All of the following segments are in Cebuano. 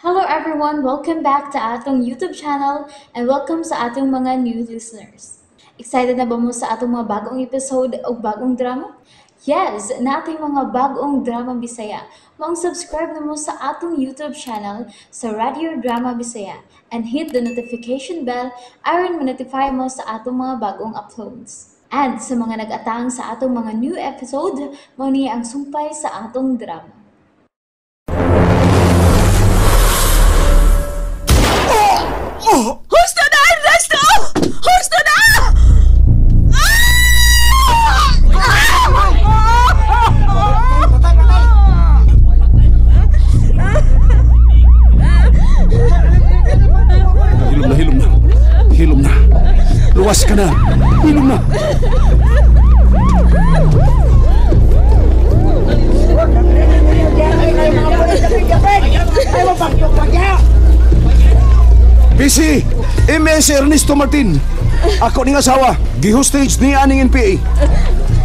Hello everyone! Welcome back to atong YouTube channel and welcome sa atong mga new listeners. Excited na ba mo sa atong mga bagong episode o bagong drama? Yes! Nating mga bagong drama Bisaya. Maong subscribe na mo sa atong YouTube channel sa Radio Drama Bisaya and hit the notification bell aron ma-notify mo sa atong mga bagong uploads. And sa mga nag-atang sa atong mga new episode, mao ni ang sumpay sa atong drama. Oh! Husto na, Ernesto! Husto na! Hilom na, hilom na. Hilom na. Luwas ka na. Hilom na. PC, MS Ernesto Martin. Ako ning asawa, gi-hostage ni aning NPA.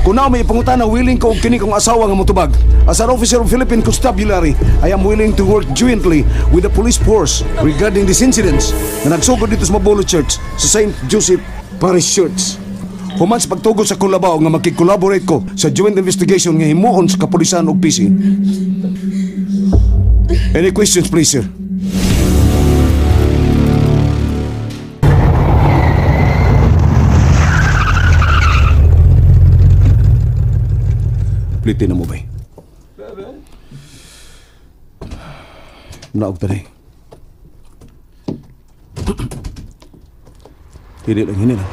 Kung na may ipangutana, willing ko og kini kong asawa nga motubag. As an officer of Philippine Constabulary, I am willing to work jointly with the police force regarding these incidents na nagsugod dito sa Mabolo Church sa St. Joseph Parish Church. Human sa pagtugod sa Kulabaw nga makikolaborate ko sa joint investigation nga himuon sa kapulisan og PC. Any questions please, sir? Plitin na mo, bay. Naog tanay. Hini lang, hini lang.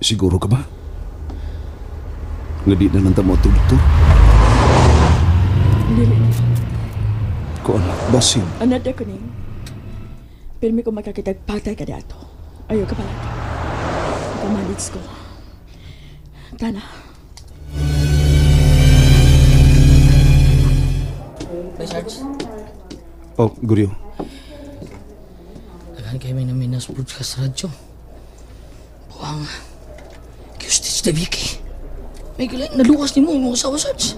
Siguro ka ba? Nga di na nanta mo ito, doktor? Dili. Ko anak, basin. Anak ko ning. Pirmi ko makakitag patay ka dato. Ayaw ka pala. Kamanits ko. Tana. Bye, Sarge. Oh, Guryo. Daghan kayo may namin nas broadcast radyo. Buang. Kiyustis na Vicky. May galing, nalukas ni mo yung asawa, Sarge.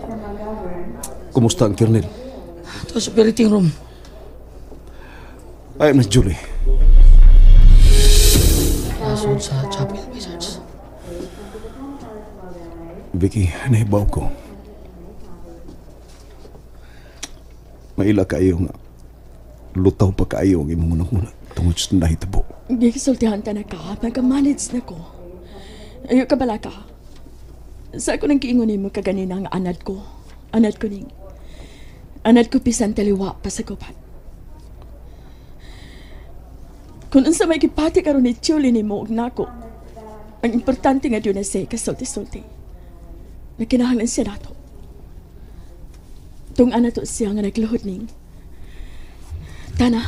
Kumusta ang kernel? Ito sa operating room. Ay, Miss Julie. Nasod sa chapel, may Sarge. Vicky, nahibaw ko. Maila kayo nga. Lutaw pa kayo ang imong unang-una tungod sa nahitabo. Gisultihan ta na ka, magka-manage na ko. Ayaw ka bala ka. Sa ako nang kiingon nimo kaganina nga anad ko. Anad ko ning. Anad ko pisan taliwa pa sa gubat. Kung unsa may gipati karon ni Julie nimo og nako. Ang importante nga diyon na siya kasulti-sulti. Nakinahanglan siya nato. Tung ana to siya nga nagluhod ning. Tana.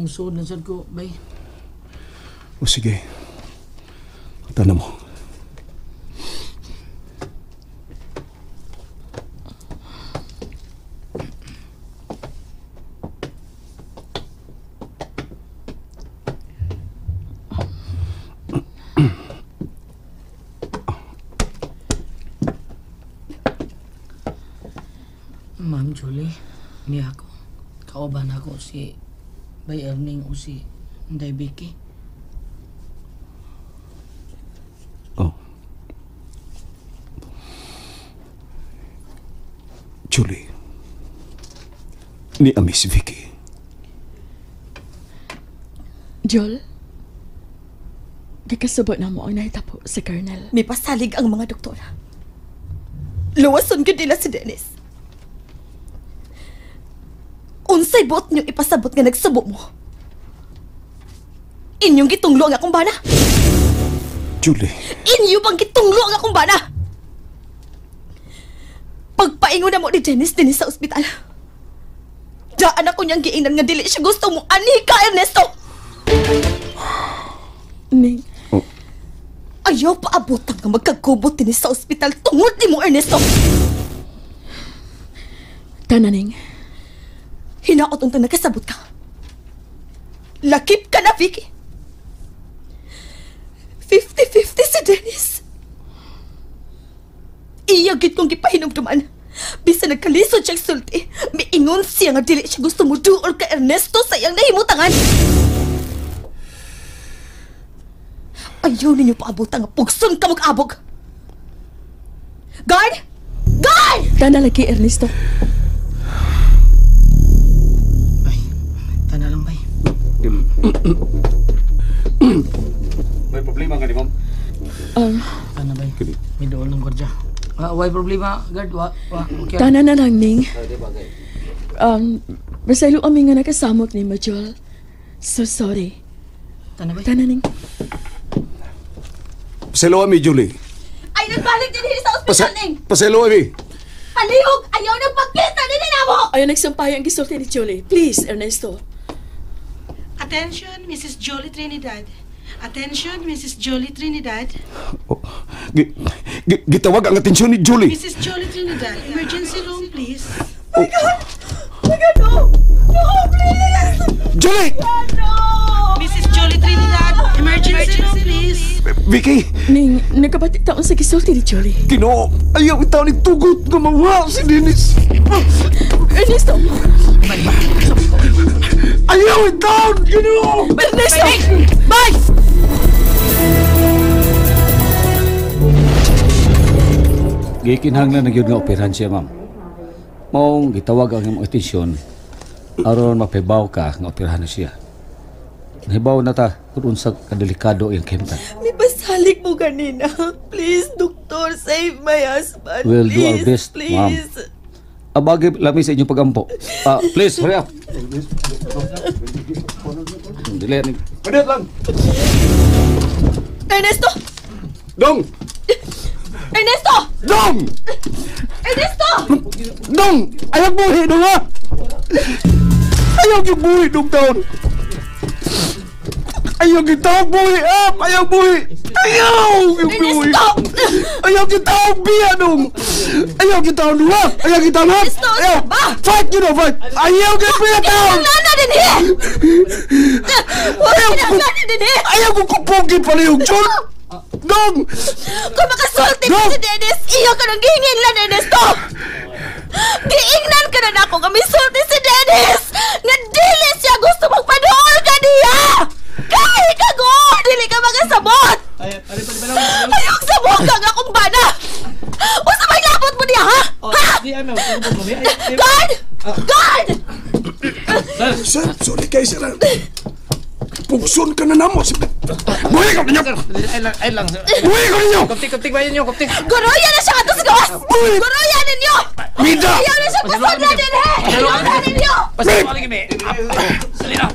Suod na sad ko, bay. O sige. Tana mo. Ma'am Julie, niya ako. Kauban ako si Bay Erning o si Inday Vicky. Oh. Julie. Ni Miss Vicky. Jol, gikasubot na mo ang nahitapo sa Colonel. May pasalig ang mga doktora. Luwason gyud nila si Dennis. Unsay buot niyo ipasabot nga nagsubo mo? Inyong gitunglo ang akong bana. Julie. Inyo bang gitunglo ang akong bana? Pagpaingon na mo ni Dennis dinhi sa ospital. Daan ako niyang giingnan nga dili siya gusto mo ani ka, Ernesto. Ning. Oh. Ayaw paabutan nga magkagubot dinhi sa ospital tungod nimo, Ernesto. Tananing. Hinaot unta nakasabot ka. Lakip ka na, Vicky. 50-50 si Dennis. Iya gid kong gipahinumduman. Bisan nagkalisod siyang sulti, miingon siya nga dili siya gusto mo duol ka Ernesto sa iyang nahimutangan. Ayaw ninyo paabutan nga pugson ka mag-abog. Guard! Guard! Tana lagi, Ernesto. Bay, tana lang, bay. May problema nga ni ma'am. Tana, bay. May dool ng gwardiya. Why problema, guard? Wa, okay. Tana na lang, Ning. Masaylo kami nga nakasamok ni Majol. So sorry. Tana, bay. Tana, Ning. Paselo ami, Julie. Ay, nagbalik din sa ospital, Ning! Paselo ami. Palihog! Ayaw nang pagkita din namo! Ayaw nagsampay ang gisulti ni Julie. Please, Ernesto. Attention, Mrs. Jolie Trinidad. Attention, Mrs. Jolie Trinidad. Oh, gitawag ang atensyon ni Julie. Mrs. Jolie Trinidad, emergency room, please. Oh my God! Oh my God, no! No, please! Julie! No! Mrs. Jolie Trinidad, emergency room, please. Vicky! Ning, nagkabati taon sa gisulti ni Julie. Ginoo, ayaw itaw ni tugot nga mawa si Dennis. Ernesto! Ayaw itaw! Ginoo! Ernesto! Bye! Gikinahanglan na gyud nga operahan siya, ma'am. Maong gitawag ang imong atensyon aron mapahibaw ka nga operahan na siya. Nahibaw na ta kung unsa kadelikado iyang kahimtang. May pasalig mo ganina. Please, doktor, save my husband. We'll do our Please, best, ma'am. please. Abagi lami sa inyong pagampo. Please, hurry up. Dili ni. Padet lang. Ernesto! Dong! Ernesto! Dong! Ernesto! Dong! Ayaw buhi, dong ha! Ayaw yung buhi, dong taon! Ayaw kita buhi, ah! Ayaw buhi! Ayaw yung buhi! Ernesto! Ayaw kita biya, dong! Ayaw kita duha! Ayaw kita ha! Ernesto, Ayaw! ba? Fight, you know, fight! Ayaw kita biya, taon! Kinahanglan din eh! Ayaw ko! Kinahanglan din eh! Ayaw ko kupugin pala yung John! Dong! Kung makasulti No! ka si Dennis, iyo ka nang gihingin Ernesto! Giingnan ka na nako nga misulti si Dennis! Nga dili siya gusto magpaduol ka niya! Kay kago! Dili ka makasabot! Ayong sabot ka nga akong bana! Unsa may labot mo niya, ha? Ha? Guard! Guard! Sir, sorry kay sir. Pugson ka na namo. Buhi ka ninyo! Ay lang, sir. Buhi ka ninyo! Kuptik, bayan niyo, kuptik. Guruya na siya kato sa gawas! Buhi! Guruya ninyo! Mida! Ayaw na siya pasod na din, he! Ayaw na ninyo! Pasalo lagi, me. Sali na.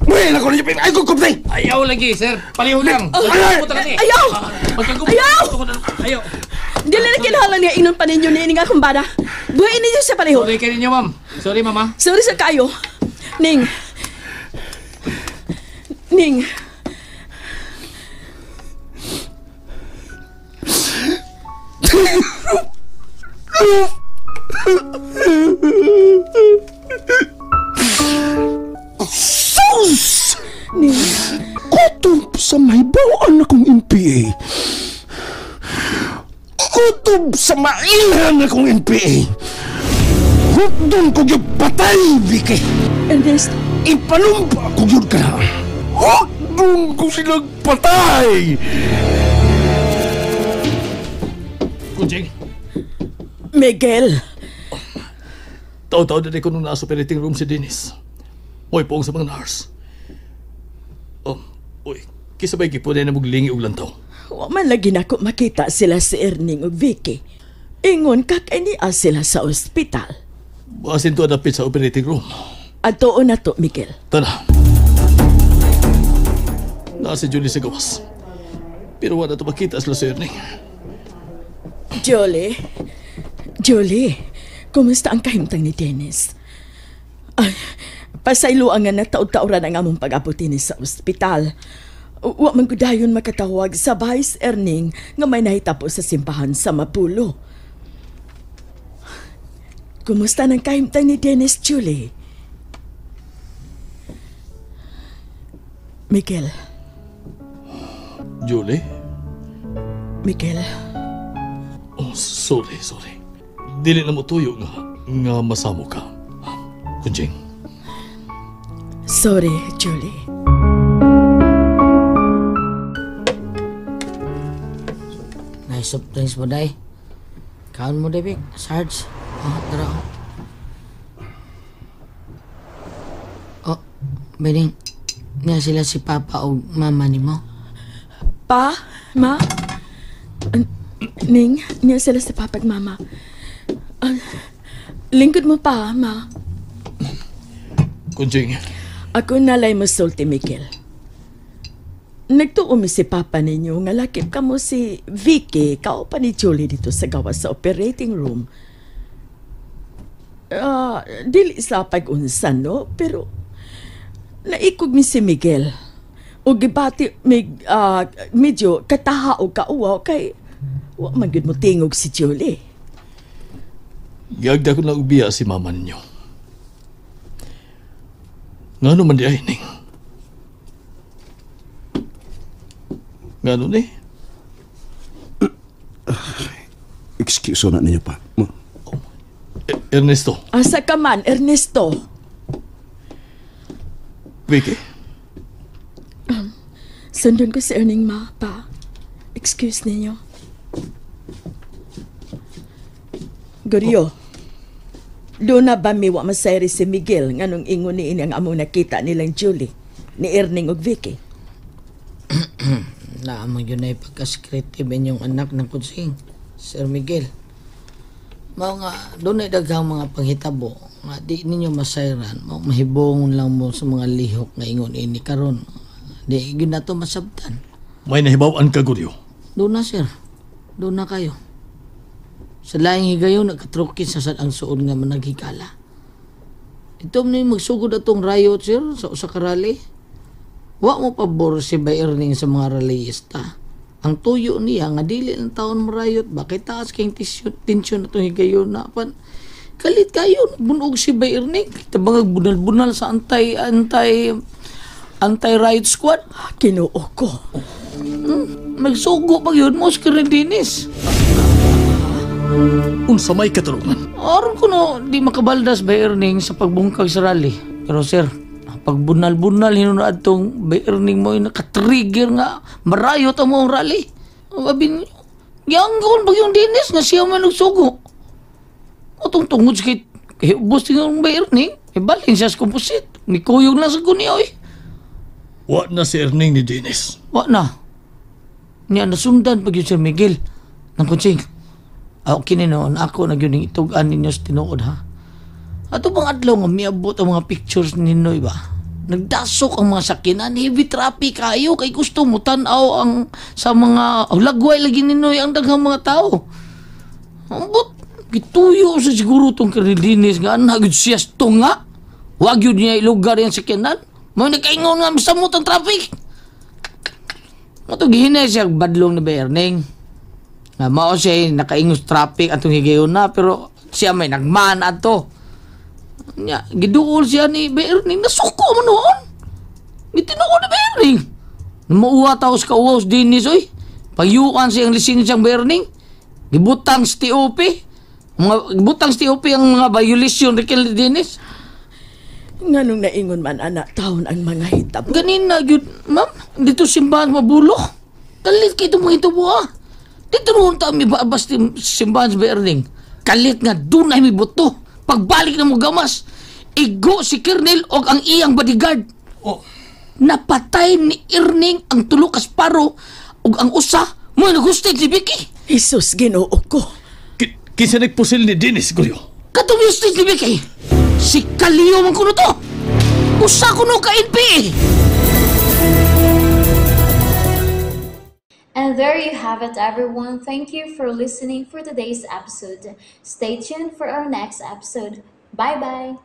Buhi na ko ninyo! Ay, kuptik! Ayaw lagi, sir. Paliho lang. Ay! Ayaw! Ayaw! Ayaw! Dili na kinahanglan nga ingnon pa ninyo ni nga akong bana. Buhayin ninyo siya pareho. Sorry kayo ninyo, ma'am. Sorry, mama. Sorry sa kayo. Ning. Ning. Sus! Ning. Kutob sa mahibawan akong NPA. Kutob sa mailhan akong NPA. Hukdon ko yung patay, Vicky. Ernesto. Ipanumpa ko yun ka na. Hukdon ko silang patay! Kunjing, Miguel. taw-taw na ko nung nasa operating room si Dennis. Mo'y poong sa mga nurse. Oh, uy, kisabay gipunay na muglingi og lantaw. Wa man lagi nako makita sila si Erning ug Vicky. Ingon ka kay niya sila sa ospital. Basin to adapit sa operating room. Adtuon na to, Miguel. Tana. Naa si Julie sa gawas. Pero wala to makita sila si Erning. Julie. Julie, kumusta ang kahimtang ni Dennis? Ay, pasaylo ang nga nataod-taoran ang among pag-abot ni sa ospital. Wa man gud dayon makatawag sa Vice Erning nga may nahitabo sa simbahan sa Mapulo. Kumusta nang kahimtang ni Dennis, Julie? Miguel, Julie? Miguel, Oh, Sorry, sorry. Dili na mo tuyo nga masamo ka. Kunjing. Sorry, Julie. Nice soft drinks mo, day. Kaon mo, day, Vic. Sarge. Oh, tara. Oh, Bening. Nga sila si Papa o Mama ni mo. Pa, Ma? Ning, niya sila si Papa at Mama. Lingkod mo pa, Ma. Kunjing. Ako nalay mo sulti, Miguel. Nagtuo mi si Papa ninyo nga lakip ka mo si Vicky, kaupa ni Julie dito sa gawas sa operating room. Dili sa pag-unsan, no? Pero naikog mi si Miguel. O gibati mig, medyo kataha o kauwaw kay wa man gyud mo tingog si Julie. Giagda ko na ubiya si mama ninyo. Ngano man di ay, Ning? Ngano ni? Excuse na ninyo pa. Ernesto. Asa ka man, Ernesto? Vicky? Sundon ko si Erning, ma, pa. Excuse ninyo. Guryo, doon na ba miwa masayri si Miguel nganong ingon ni ini ang among nakita nilang Julie, ni Erning ug Vicky? Naamang yun ay pagka-secretive inyong anak ng kunsing, Sir Miguel. Mao nga, doon ay daghang mga panghitabo nga di ninyo masayran, mao mahibongon lang mo sa mga lihok nga ingon ini karon. Di gyud nato masabtan. May nahibaw-an ka, Guryo? Doon na, sir. Doon na kayo. Sa laing higayon, nagkatrukis sa sad ang suod nga managhikala. Ito ni magsugod atong riot, sir, sa usa ka rally. Wa mo pabor si Bay Erning sa mga rallyista. Ang tuyo niya nga dili ang taon mo riot, bakit taas kayong tensyon atong higayon na pan. Kalit kayo, bunog si Bay Erning. Tabangag bunal-bunal sa anti-riot squad. Kinuo ko. Magsugo pag yun mo, si Karen Dennis. Unsa may katarungan? Aron ko no, di makabaldas Bay Erning sa pagbungkag sa rally. Pero sir, pagbunal-bunal hinunaad tong Bay Erning mo, nakatrigger nga, marayot ang mga rally. Abin, giyanggon pag yung Dennis nga siya man nagsugo. Atong tungod sa kay ubos tingong Bay Erning, balin siya sa komposit. Nikuyog lang sa kuniya, oy. Wa na si Erning ni Dennis. Wa na. Niya nasundan pag yun Sir Miguel ng kutsing. Okay ni noon, ako na yun yung itugan ninyo sa tinuod, ha? Ato bang adlaw nga miabot ang mga pictures ni Noy ba? Nagdasok ang mga sakinan, heavy traffic kayo, kay gusto mo tan-aw ang sa mga lagway lagi ni Noy ang daghang mga tao. Ambot, gituyo sa siguro tong Karidinis nga anak yun siya tunga. Wag yun niya ilugar yung sakinan. Mga nagkaingon nga misamot ang traffic. Mato gihinay siya badlong na ba Erning. Nga mao siya nakaingos traffic atong higayon na pero siya may nagman ato. Nya giduol siya ni Bay Erning nasuko man noon. Gitinuod ni Bay Erning. Mauwa taos ka uwaw sa Dennis oy. Payuan siya ang lisensyang Bay Erning. Gibutang sa TOP. Mga gibutang sa TOP ang mga violation ni Dennis. Nganong naingon man anak taon ang mga hitabo. Ganina gyud, ma'am, dito simbahan mabulo. Kalit kay itong mga hitabo ah. Dito noon ta mi baabas simbahan sa Bay Erning. Kalit nga dunay mi buto. Pagbalik na mo gamas, igo si Kernel og ang iyang bodyguard. Oh. Napatay ni Erning ang tulo ka sparo og ang usa mo nagustig si Vicky. Jesus, Ginoo ko. Kinsa nagpusil ni Dennis Guryo? Katong hostage ni Vicky. Si Kalio man kuno to. Usa kuno ka NPA. And there you have it, everyone. Thank you for listening for today's episode. Stay tuned for our next episode. Bye-bye!